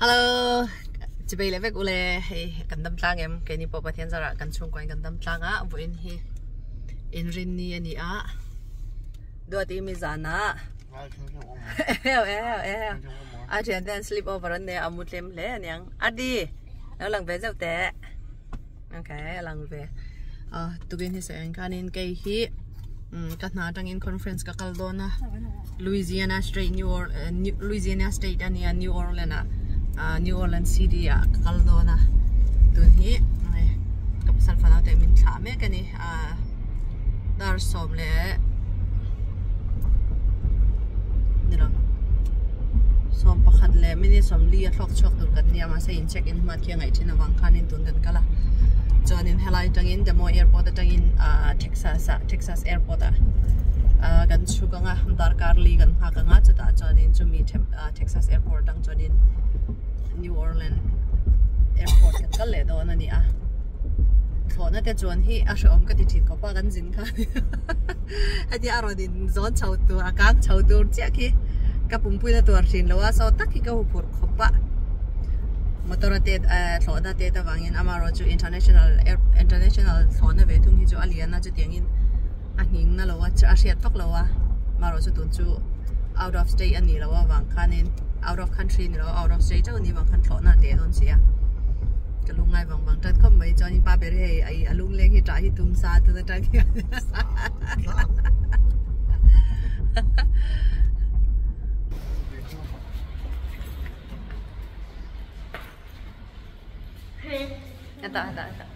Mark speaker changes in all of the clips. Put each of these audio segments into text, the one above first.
Speaker 1: Hello chibei leh vek ule hei kan dam tlang em keini pawh Pathian zarah kan chhungkua in kan dam tlang a vawiin hi inrinni a ni a duati mi zanah a thian te an sleep over an nei a a mu tlem hle aniang Adi lo lang ve zeuh teh. Okay, a lang ve. Ah, tukin hi sawi ang khanin kei hi um, ka hna atangin conference ka kal dawn a. Louisiana State New Or eh, New, Louisiana State ania New Orleans ah ah, New Orleans City ah ka kal dawn a. Tun hi eh, ka pasal fanau te min thlah mek ani. Ah, dar sawm leh nilo 11 leh minute 40 a thlawk chhuak tur kan nia mahse in check in hma khi a ngaih thin avang khanin tun kan kal a chuanin helai atangin Des Moines airport atangin ah Texas ah Texas airport ah ah kan chhuk anga darkar li kan nghak anga chutah chuanin chumi Texas airport atang chuanin New Orleans airport kan kal leh dawn a ni a. Thlawhna te chuan hi a hrehawm ka ti thin khawp a kan zin khan hetia a rawn in zawn chho tur a kang chho tur chiah khi ka pumpuina tur thin lo a saw tak hi ka huphurh khawp a motor a tet eh thlawhna tet avangin amaherawh chu international air international thlawhna ve thung hi chu a lian a chutiangin a nghing na lo a a hriat vak lo a amaherawh chu tun chu out of state a nih loh avang khanin out of country ni lo out of state chauh a nih avang khan thlawhna a teh dawn si a ka lungngai vang vang tat khawp mai chuan pa ber hi hei a lungleng hi tah hi tum sa tun atang hian hetah hetah hetah.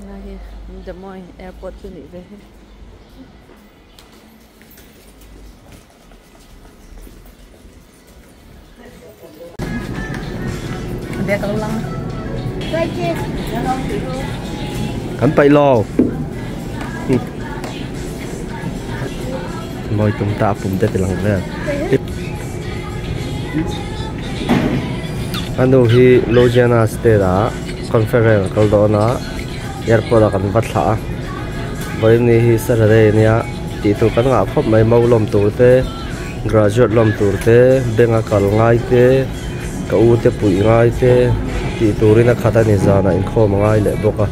Speaker 1: Lai hi Des Moines airport chu nih ve hi.
Speaker 2: Kan paih lo. Mawi tum ta a pum te ti lang vel. A nu hi Louisiana state ah conference a kal dawn a airport ah kan va thlah a vawiin hi Saturday a nia tih tur kan ngah khawp mai mau lawm tur te graduate lawm tur te bank a kal ngai te ka u te puih ngai te tih turin a khat a ni zanah inkhawm a ngai leh bawk a.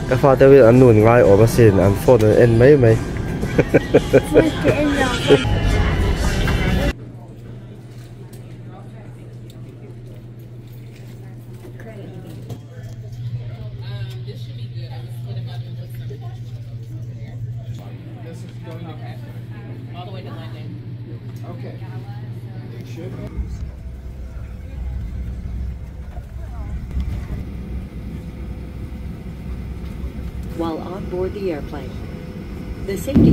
Speaker 2: Ka fate hi an nun ngai awm asin an phone an en mai mai.
Speaker 3: While on board the airplane, the safety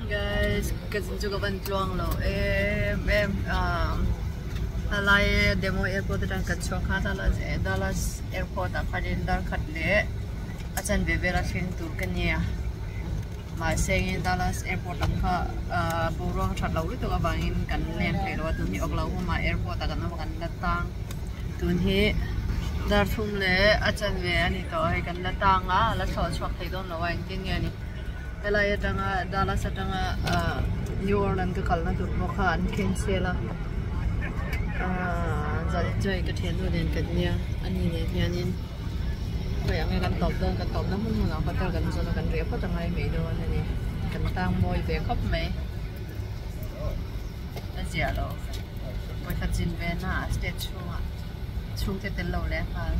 Speaker 1: Guys ka zin chu ka van tluang lo em em ah helai demo airport atang kan chhuak kha Dallas Dallas airport ah khanin darkhat leh a chanve vel a thleng tur ka nia mahse engin Dallas airport lam kha ah boruak a that loh lutuk avangin kan leng theih loh a tun hi Oklahoma airport ah kan awm a kan la tang tun hi dar thum leh a chanve a ni tawh a hei kan la tang a a la thlawh chhuak thei dawn lo a engtin nge ni helai atanga Dallas atanga ah New Orleans ka kalna tur pawh kha an cancel a ah zan chu hei ka thiannu nen kan nia ani nen hianin. Hei ang e kan tawp dawn kan tawpna hmun hmunah hotel kan zawn a kan riah phawt angai mai dawn a ni kan tang mawi ve khawp mai a ziah lo vawikhat zin ve na ah state chhungah chhungte tel lo leh nghal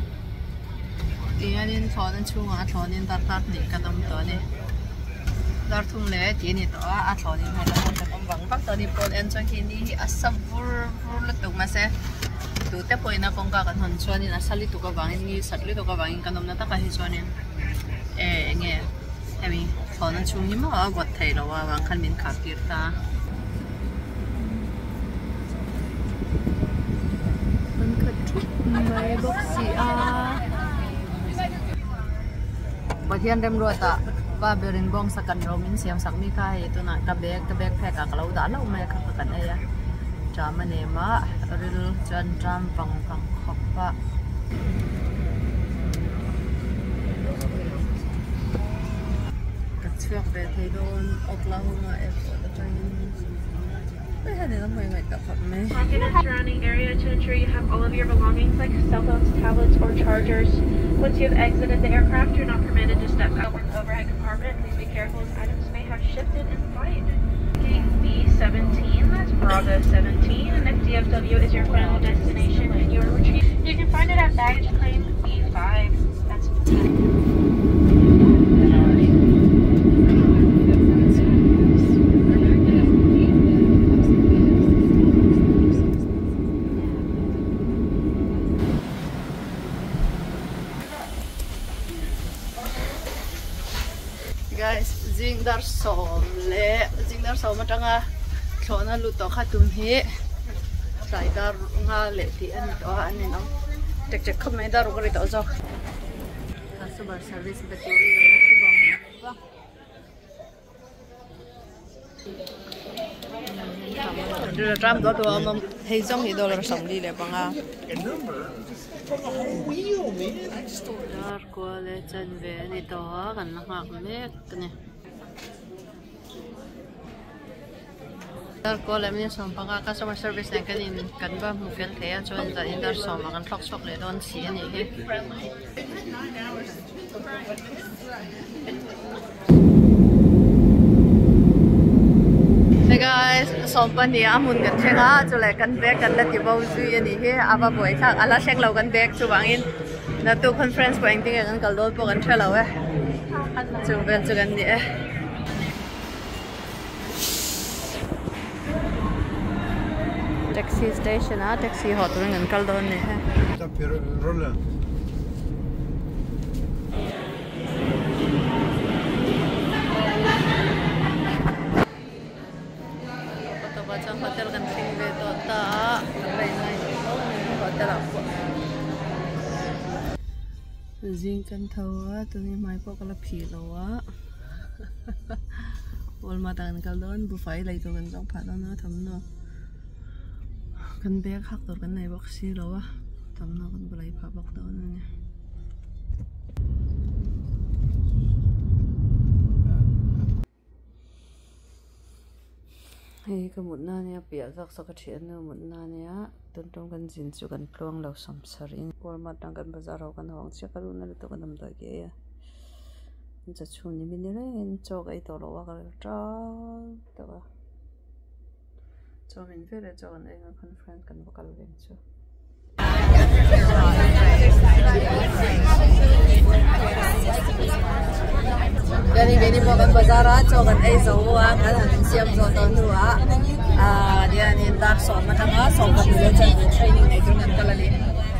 Speaker 1: tihianin thlawhna chhungah a thlawhnin darkar hnih kan awm tawh a ni dar thum leh tih a ni tawh a a thlawhnin hei kan awm vang vang tawh a ni pawn en chuan khi ni hi a sa vur vur lutuk mahse. Tu te pawhin a kawngka kan hawn chuanin a sa lutuk avangin ni sat lutuk avangin kan awmna takah hi chuanin eh eng nge hemi thlawhna chhung hi maw a vawt thei lo a avang khan min khah tir ta. Kan khat thup mai bawk si a. Pathian remruata pa berin bawngsa kan ro min siam sak mi kha hei tunah ka bag ka bag phek ah ka lo dah hlauh mai a kha kha kan ei a ṭam a nem a ril chuan ṭam vang vang khawp a. Ka chhuak ve thei dawn Oklahoma airport atangin
Speaker 4: Surrounding area to ensure you have all of your belongings like cell phones, tablets, or chargers. Once you have exited the aircraft, you're not permitted to step out in the overhead compartment. Please be careful as items may have shifted in flight. Gate B17, that's Bravo 17, and if DFW is your final destination and you are retrieving, you can find it at baggage claim B5. That's
Speaker 1: Guys, zing dar sawm leh zing dar sawm atanga thlawhna lut tawh kha tum hi tlai dar nga leh tih a ni tawh a an inawm tek tek khawp mai dar ruk a ri tawh zawk. Customer service be turin an la thu bang bawk. Ram dawt dawt a awm a hei zawng hi dollar sawmli leh panga. Dar kual e chanve a ni tawh a kan la nghak mek a ni. Dar kual leh minute sawmpanga customer service nen kan in kan va hmu fel thei a chuan zanin dar sawmah kan thlawk chhuak leh dawn si a nih hi. Hey guys sawmpahnih a hmun kan thleng a chuleh kan bag kan la ti bo zui a nih hi a va buai thlak a la thleng lo kan bag chuvangin naktuk conference pawh engtin nge kan kal dawn pawh kan hre lo e chung vel chu kan ni e. Taxi station a taxi haw turin kan kal dawn ni he. Tawpa chuan hotel kan thleng ve tawh ta a kan la in line tho mai hotel ah pawh. Zing kan tho a tuni hmai pawh ka la phih lo a Walmart ah kan kal dawn buffet lei tur kan zawng phah dawn a thawmhnaw kan bag hak tur kan nei bawk si lo a thawmhnaw kan va lei phah bawk dawn a ni. Hei ka mutna ania piah zawk saw ka thian nu mutna ania tun tum kan zin chu kan tluang lo sawm sarih Walmart tang kan bazar ho kan hawng chiah ka luhna lutuk a damdawi ki ei a cha chhun ni min ni rengin chaw ka ei tawh loh a ka rel tang tawh a chaw min vel leh chaw kan ei ang conference kan va kal ve ang chu. Gani gani pawh kan bazar a chaw kan ei zo a kan han insiam zawh tawh hnuah ah dianin dar sawm atanga sawm pahnih leh chanve training nei turin kan kal a ni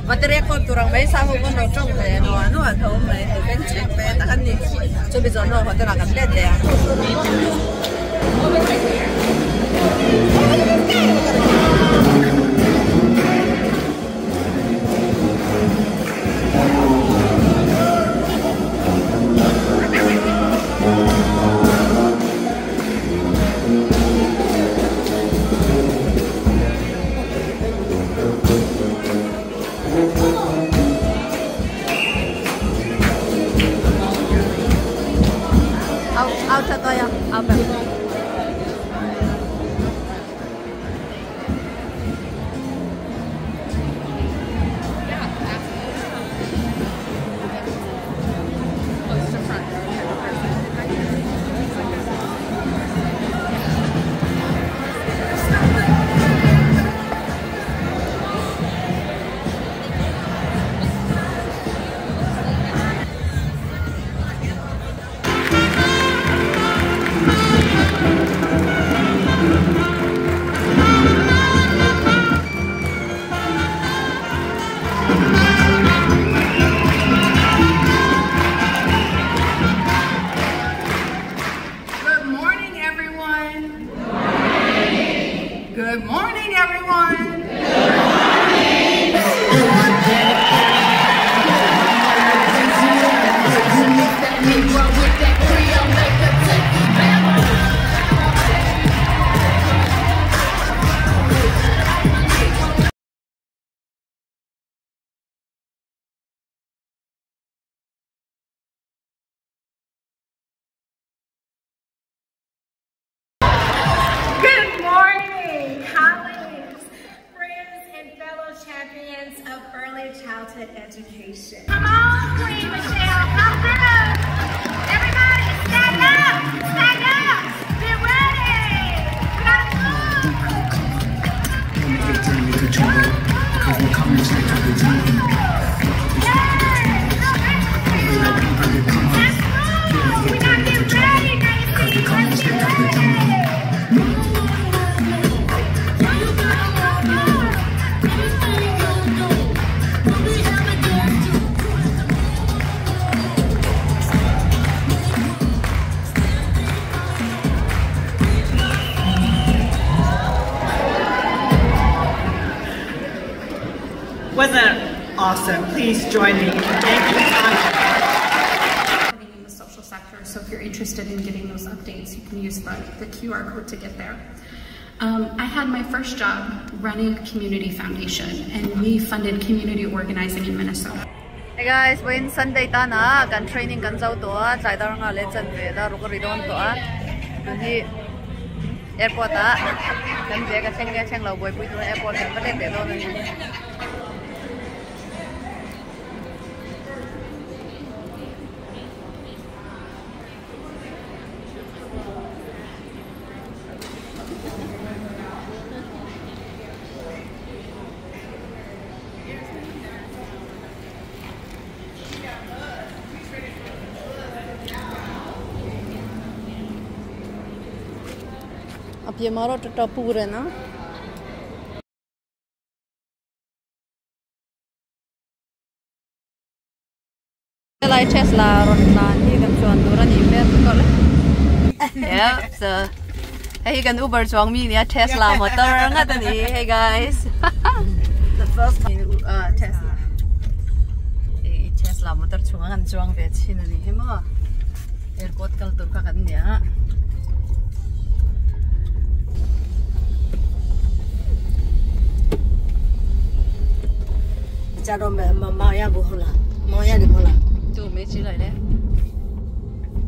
Speaker 1: bateria kawp tur ang mai sang ho pawn lo tawng ve nuah nuah tho mai hei ben chhek ve tak an ni chumi zawh hnuah hotel ah kan let leh ang. Au au cho tôi không? Au
Speaker 5: early childhood education.
Speaker 6: Come on, Queen Michelle, come through. Everybody, stand up, stand up. Get ready. We gotta move. We gotta get ready, Nancy. Let's get ready.
Speaker 7: Wasn't that awesome? Please join me. Thank you, Tanya.
Speaker 8: In the social sector, so if you're interested in getting those updates, you can use the QR code to get there. I had my first job running a community foundation, and we funded community organizing in Minnesota.
Speaker 1: Hey guys, we're in Sunday tana kan training kan zau to a tlai dar nga le chan ve da ruk ri don to a tun hi airport a kan ve ka thleng nge thleng lo boi pui tun airport kan va let leh dawn ani. A pian maro to pure na. Lai Tesla ron tlan hi kan chuan tur ani hmel ko le. Yeah, so hey kan Uber chuang mi nia Tesla motor nga ta ni. Hey guys. The first Tesla. Hey Tesla motor chunga kan chuang ve chin ani he mo. Airport kal tur kha kan nia.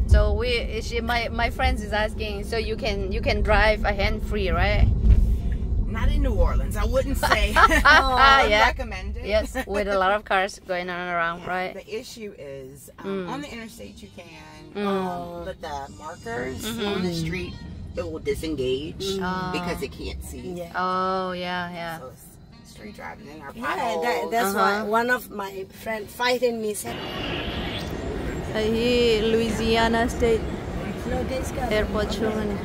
Speaker 1: So we, she, my friends is asking, so you can drive a hand free, right?
Speaker 7: Not in New Orleans, I wouldn't say. I would
Speaker 1: Yeah.
Speaker 7: recommend it.
Speaker 1: Yes, with a lot of cars going on and around, right?
Speaker 7: The issue is on the interstate you can, but the markers on the street, it will disengage because it can't see.
Speaker 5: Yeah.
Speaker 1: Oh yeah, yeah.
Speaker 7: So it's street driving in our
Speaker 5: Yeah,
Speaker 7: potholes.
Speaker 5: that's why one of my friends fighting me said,
Speaker 1: Hey, Louisiana State
Speaker 5: no, this guy.
Speaker 1: Airport chung.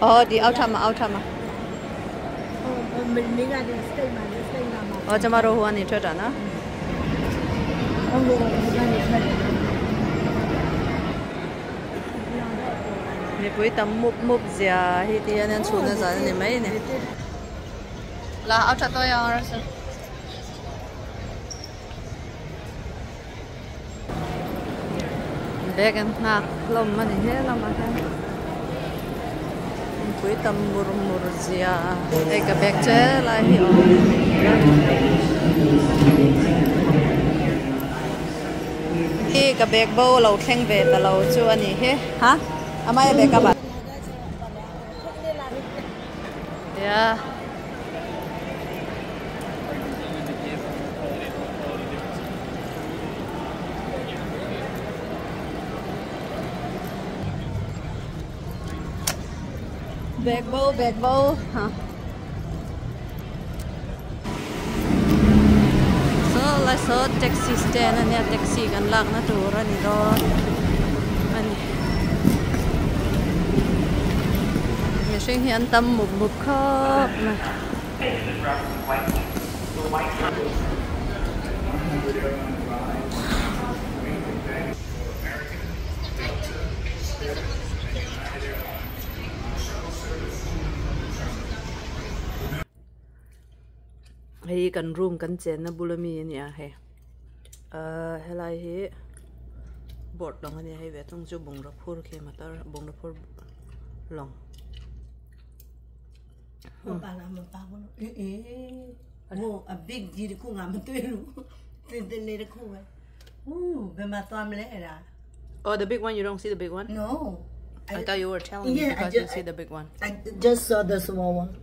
Speaker 1: Oh, the outer ma, outer ma. Oh, tomorrow one in China. Mi pui tam mup mup zia hi ti an chu na za ni mai ni. La outer to ya ra sa. Bag and ngak lom ma ni he la ma ha. Mi pui tam mur mur zia. Take a bag che la hi o. Hi ka bag bo lo thleng ve ta lo chu ani he. Ha? Am I a bag ba? Yeah. Bag bo, bag bo. Huh. So let's go taxi stand and taxi kan lak na tur ani don. Ani. Mi hring hi an tam mup mup khop na. Hei kan room kan chen na bulami ani a he. Helai hi board long ani hei ve tung chu bungra phur khe matar bungra phur long.
Speaker 5: A big deal ku ngam tu lu. Tin tin le ku.
Speaker 1: Oh, the big one, you don't see the big one?
Speaker 5: No.
Speaker 1: I thought you were telling me
Speaker 5: Yeah, I
Speaker 1: because you
Speaker 5: ju-
Speaker 1: see the big one.
Speaker 5: I just saw the small one.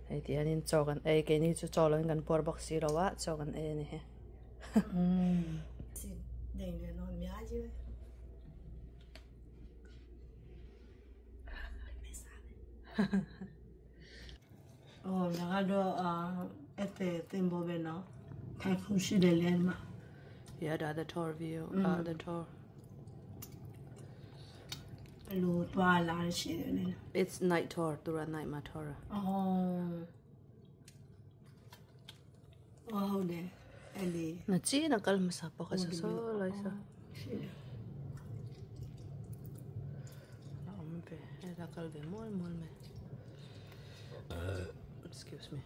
Speaker 1: Hei ti hianin chaw kan ei keini chu chaw lovin kan puar bawk si lo a chaw kan ei a ni hi.
Speaker 5: 哦，那个就啊，一在在那边呢，太空系的连嘛。
Speaker 1: Yeah, the other tour view, the tour.
Speaker 5: 路多拉些的那。
Speaker 1: It's night tour, tura night ma tour.
Speaker 5: 哦。哦，好的，哎哩。
Speaker 1: Na chi na kal masa pa ka sa so lai sa.
Speaker 5: 是的。
Speaker 1: La om pe, la kal ve mol mol me. Excuse me.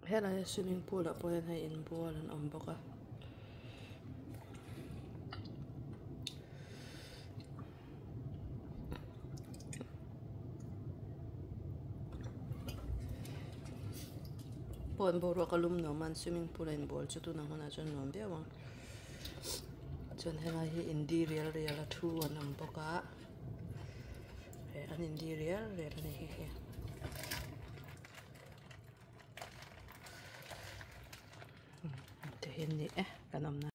Speaker 1: Helai swimming pool ah pawh hian hei inbual an awm bawk a. Pawn boruak a lum nuam a an swimming pool a inbual chu tunah hmunah chuan nuam viau ang. Chuan helai hi indi rial rial a thu an awm bawk a he an indi rial rial a ni hi hi. Ti hi an ni e kan awmna.